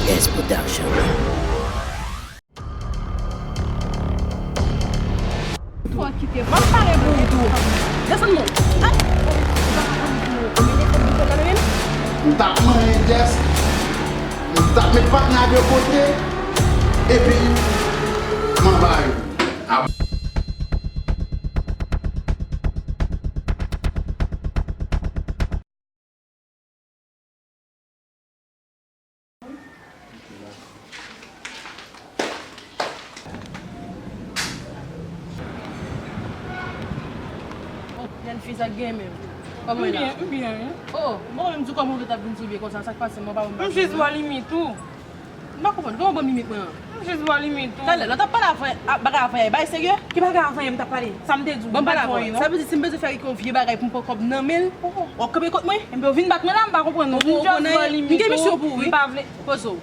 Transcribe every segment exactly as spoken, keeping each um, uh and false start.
S Production. Fò kite. M ap pale pou ou tou. Desann non. Ay! M t ap manyen Jess. M t ap met patnè a de kote. Epi, m anvayi. Oh, jèn fi, sa k gen menm? Kòman w ye la? M byen, m byen, wi. Oh, bon, m di kòman w te ap vin sou pye konsa, sa k pase, mwen pa wè m pa. M jis bò limit ou. M pa konprann, kòman w ban m limit mwen an? M jis bò limit ou. Talè, lè w t ap pale avè, a, bagay avè a, e bagay serye? Ki bagay avè a m t ap pale? Sa m te di w, m pa t fè anyen, non. Sa vle di si m bezwen fè Ricky yon vye bagay pou m pran kòb nan men l, w ap kanpe kont mwen? Enben, w vin bat mwen la, m pa konprann, non. M jis bò limit ou. M gen misyon pou ou, wi. M pa vle. Poze w.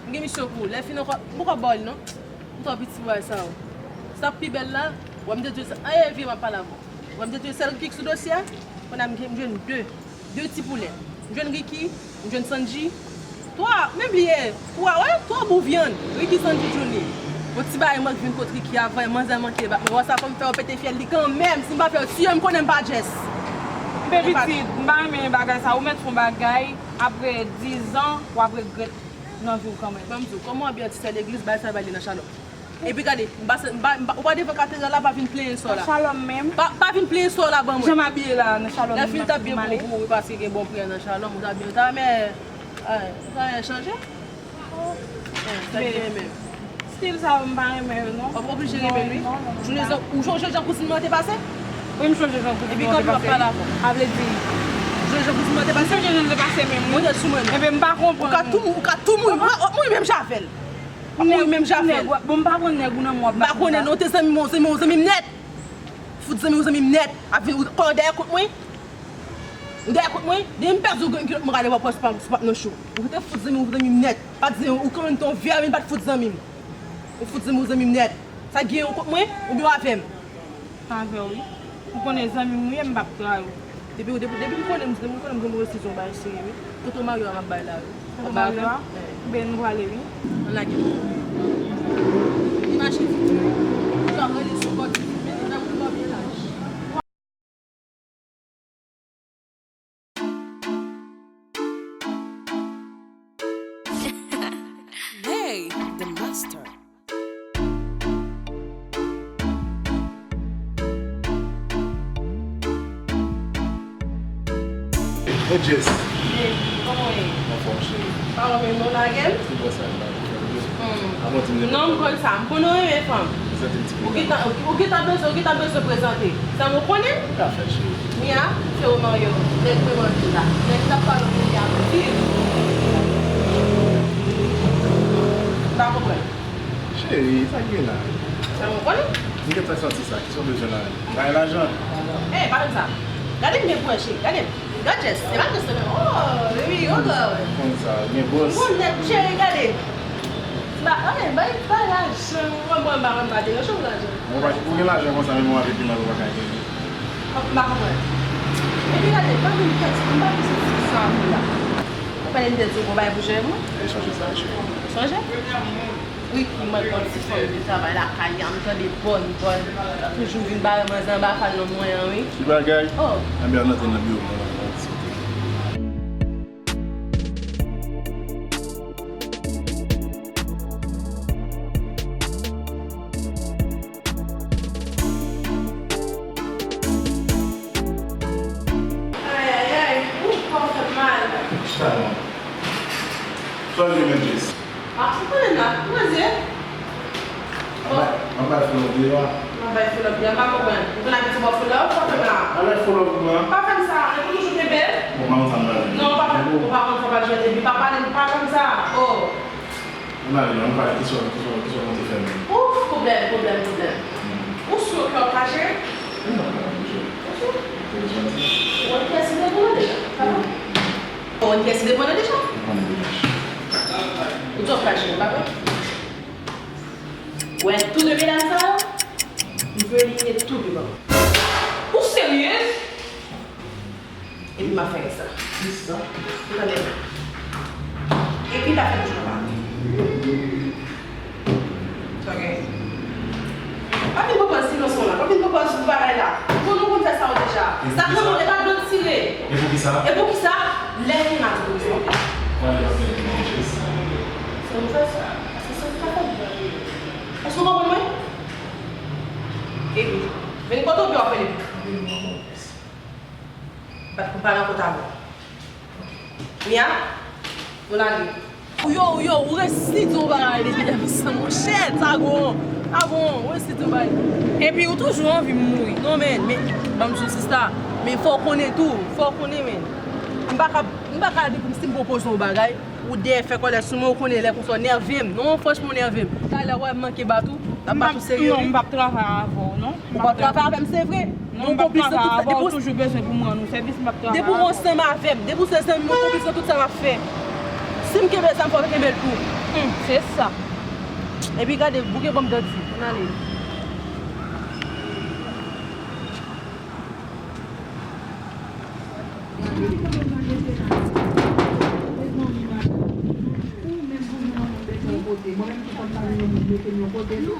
M gen misyon pou ou. Lè fini ankò, m poko ba w li, non. M twò piti pou bagay sa yo. Sa k pi bèl la, w ap m te di w sa. Aye, vye, m ap pale avè w. W ap m te di w sèl Ricky k sou dosye a, kounye a m gen, m jwenn de. De ti poulè. M jwenn Ricky, m jwenn Sandji. Twa, menm li ye. Twa, wè, twa bout vyann. Ricky, Sandji, Johnny. Yon ti bagay manke vin kot Ricky a, manzè manke bat mwen. Wè sa fò m fè yo pete fyèl li kanmenm. Si m pa fè yo tiye m, konnen m pa Jess. Enben pitit, m pa renmen bagay sa. Ou mèt fè yon bagay, apre dizan, w ap regrèt nan vi w kanmenm. Ban m di w, kòman w abiye an ti sè legliz, bagay sa yo bay li nan chalòm. Epi gade, m pa, m pa, m pa, ou pa devan katedral la, pa vin plenyen sò la. Nan chalòm menm. Pa, pa vin plenyen sò la ban mwen. Jan m abiye la, nan chalòm menm. Lè fini, m t ap byen bon pou ou, wi, paske gen bon pri nan chalòm, ou ta byen, ou ta renmen, ay, ou ta renmen chanje? Ay, sa gen menm. Stil sa yo, m pa renmen yo, non. W ap oblije renmen l, wi. Non, non, non. Jounen jan, ou chonje jan kouzin mwen te pase? Wi, m chonje jan kouzin mwen te pase. Epi kòman w ap pale avè m? Sa vle di, ou chonje jan kouzin mwen te pase? M chonje jan l te pase menm, wi. Mwen te sou mwen. Enben, m pa konprann. Ou ka tou, ou ka tou mouri. Mwen, mwen menm jan avè l. Ap mouri menm jan avè l. Bon, m pa konn nèg ou nan mwen w ap bat konsa. M pa konnen non, te zanmi mwen, zanmi w, zanmi m nèt. Fout zanmi w, zanmi m nèt. Ap vin, ou, kò w dèyè kont mwen? Ou dèyè kont mwen? Depi m pèdi w, gen kilòt mwen gade w ap wè se pa, se pa nan cho. Ou te fout zanmi w, zanmi m nèt. Pa t zanmi w, ou kanmenm te yon vye zanmi, pa t fout zanmi m. Ou fout zanmi w, zanmi m nèt. Sa gen yon kont mwen, oubyen w avè m? Avè w, wi. Ou konnen zanmi m ou ye, m p ap trayi w. Depi, depi, depi m konnen, depi m konnen m gen move sezon bay serye, wi. Kote w marye a m ap bay la, wi. Kote w marye a? Enben, nou prale, wi. Ann lage. Li mache vit, wi. Li pa rele sou kòd, li vit, men li nan moun bò byen laj. Hey, the master. Hey, Jess. Hey, kòman w ye? Anfòm, cheri. Pa wè menm non, lage l. Ti bò sa, la. Hmm. Non, m konn sa. M konn ou renmen fanm. Prezante m ti Ou gentan, ou gentan bezwen, ou gentan bezwen prezante. Sa mwen konnen? Ou ka fè, cheri. Mia, se ou marye w. Nèg mwen manje la. Nèg k ap pale w kounye a, anpil. M pa konprann. Cheri, sa k gen la? Sa mwen konnen? M gentan santi sa. Kisa w bezwen la? M bay lajan. Ey, pa konn sa. Gade m byen pou wè, cheri. Gade m. Gad Jess, se pa Jess li menm. Oh, baby, oh God. Konn sa, gen bòs. M konn nèg, cheri, gade. Ba, ay, bay, bay lajan. Mwen, mwen, mwen, mwen, pa te gen chans lajan. Mwen pa, ou gen lajan konsa, men mwen avèk piman, ou pa ka gen. M pa konprann. Epi gade, pa vin fè ti, m pa vin fè ti sa avè w la. Ou pa vin fè ti, ou pa bay pou jere mwen? E chanje sa, cheri. Chanje? Ricky, mwen, yon ti fanm de travay lakay la, m tande bòn, bòn. Toujou vin bare manzè anba fal nan mwen an, wi. Ki bagay? Oh. Anben, ann antre nan biwo mwen, ann diskite. Ay, ay, ay. Ouh, kò fè m mal. Chita non. Sa w gen, Jess? Ah, ou konnen m la, poze. Anba, anba fè lòt deyò a. Anba fè lòt deyò, m pa konprann. Ou konn abitye ba w fè lòt, sa fè m la. Anba fè lòt deyò a. Pa fè m sa, ou toujou kenbe. Bon, pa konn sa m pral di. Non, pa fè, ou pa konn sa w pral jwenn, epi pa pale m pa konn sa. Oh. Ann ale non, ann pale, kisa, kisa, kisa w konte fè menm? Ouf, pwoblèm, pwoblèm, pwoblèm. Hmm. Ou si kè w ka jere? Wi, m ap kapab jere. Ou si? Ou wè kiyès ki te pran deja? Papa? Ou wè kiyès ki te pran deja? Ou konnen deja. Ou di w ap ka jere, pa vre? Ou wè tou de medam sa yo? M vle elimine tou de ban. Ou serye? Epi m ap fè rès la. Kisa? Ou tande? Epi pa fè bouch mwen pa. Sa gen? Pa vin pran pòz silans mwen la. Pa vin pran pòz bagay la. Bon, nou konn fè sa yo deja. Sa k nan mwen, e pa dlo tire. E poukisa? E poukisa? Lè vin la, se poukisa. Wale w ap fè yon jès. Se yon jès. Se sa k fè. Èske w konprann mwen? Epi, vin kote w pi w ap rele. Bat pou pa nan kota mwen. Mia, nou lage. Ou yo, ou yo, ou resi di yon bagay depi depi san monchè, sa gon, sa gon, ou resi di yon bagay. Epi ou toujou anvi m mouri. Non, men, men, ban m di w sista, men fò w konnen tou, fò w konnen, men. M pa ka, m pa ka di pou m si m pwopoze yon bagay, ou dèyè fè kòlè sou mwen, ou konnen lè konsa w nève m. Non, franchman, w nève m. Talè w wè m manke bat ou, m ap bat ou serye, non, wi. M p ap travay avè w, non. Ou p ap travay avè m, se vre. Non, m p ap travay avè w, ou toujou bezwen pou m rann ou sèvis, m p ap travay avè w. Depi w ansanm avè m, depi w se zanmi m, ou konplis nan tout sa m ap fè. Si m kenbe zam, fò w kenbe l tou. Hum, se sa. Epi gade, bouke ban m danti. Ann ale. Mwen menm ki konn sa, mwen mete yon kote tou.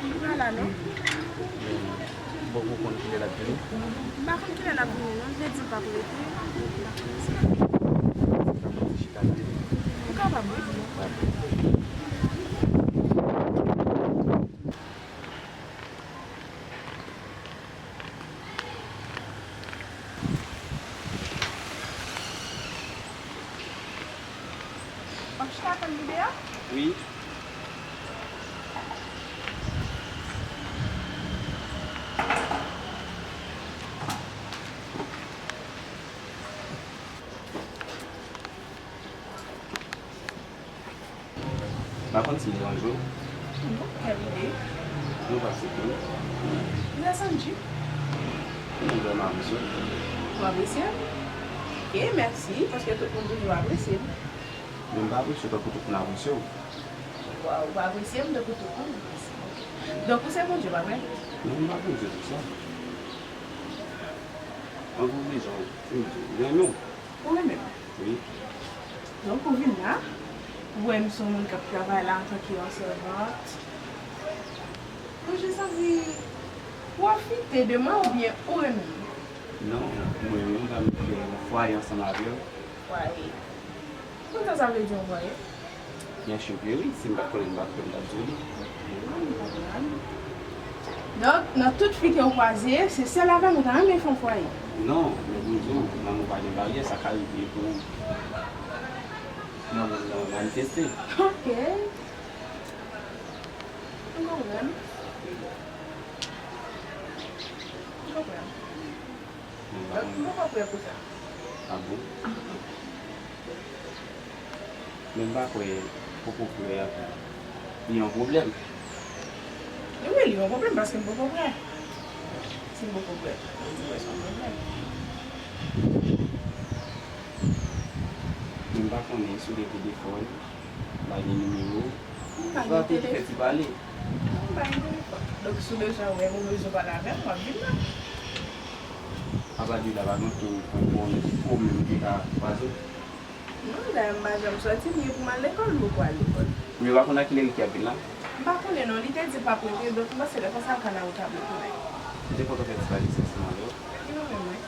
Li pa la, non. Bon, ou konn kilè l ap vini? M pa konn kilè l ap vini, non. Li te di l p ap rete. M pa konn si l ap rete. Ou kapab, wi. W ap chita tann li deyò? Wi. M pa konn si m deranje w. Non, kèl ide? Nou pase tou. Ou desann jip? Mwen vrèman apresye w. Ou apresye m? Ok, mèsi, paske tout moun toujou apresye m. Men m pa apresye w tankou tout moun apresye w. Wa, ou pa apresye m tankou tout moun apresye m. Ok. Donk, ou se Bondye, pa vre? Non, m pa Bondye, tout sa. Mwen pou rezon, se m di w, m renmen w. Ou renmen m? Wi. Donk, ou vin la, ou wè m se yon moun k ap travay la antanke yon sèvant. Ou jis anvi pwofite de mwen oubyen ou renmen m? Non, m renmen w, m ta vle fè yon fwaye ansanm avè w. Fwaye? Ou konn sa sa vle di yon fwaye? Byen si ke wi, si m pa t konnen, m pa t konnen, m t ap di w li. Donk, nan tout fi ke w kwaze, se sèl avè m ou ta renmen fè yon fwaye? Non, men pou m di w, lanmou pa gen baryè, sa ka rive pou lanmou nan manifeste. Ok. M konprann. M konprann. Donk, m poko prè pou sa. A bon? Men m pa kwè poko prè a li yon pwoblèm. Wi, li yon pwoblèm paske m poko prè. Si m poko prè, m di w se yon pwoblèm. Men m pa konnen si w gen telefòn, bay li nimewo w. M pa gen telefòn. Fè ti pale. M pa gen telefòn. Donk, si w bezwen wè m, ou bezwen pale avè m, w ap vin la. Apa de la, pa gen okenn pwoblèm ki ka kwaze w? Non, dayè m pa janm sòti, m gen pou m al lekòl, m poko al lekòl. Men w pa konn a kilè Ricky ap vin la? M pa konnen non, li te di l p ap rete, donk m panse lè konsa l ka nan wout ap retounen. M te kontan fè ti pale sa ansanm avè w. Li renmen mwen.